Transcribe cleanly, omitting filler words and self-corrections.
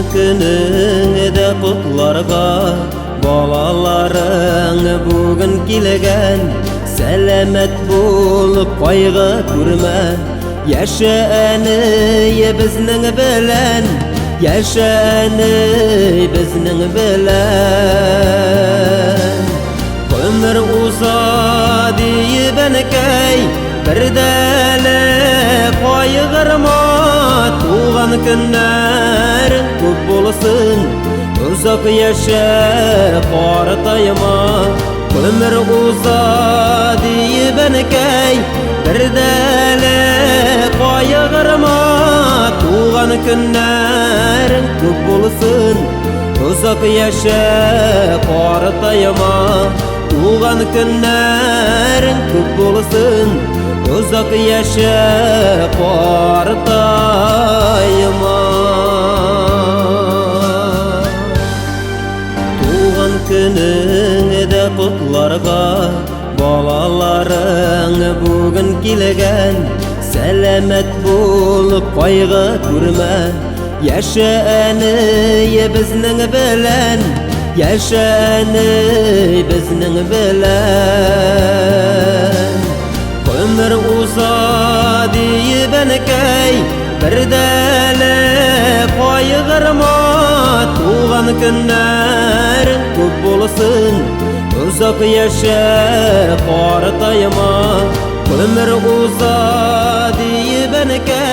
Туган көнең дә котларга балаларың бүген килгән. Сәламәт бул, кайгы күрмә, яшә әни безнең белән, яшә әни безнең белән. Гомер уза диеп әнкәй, бер дә әле кайгырма, туган көннәр күп булсын, озак яшә, картайма. Гомер уза диеп әнкәй, бер дә әле кайгырма, туган көннәр күп булсын, озак яшә, картайма. Туган көннәрең күп булсын, озак яшә, картайма. Туган көнең дә котларга балаларың бүген килгән. Сәламәт бул, кайгы күрмә, яшә әни безнең белән, яшә әни безнең белән. Гомер уза диеп әнкәй, бер дә әле кайгырма, туган көннәр күп булсын, озак яшә, картайма. Гомер уза диеп әнкәй.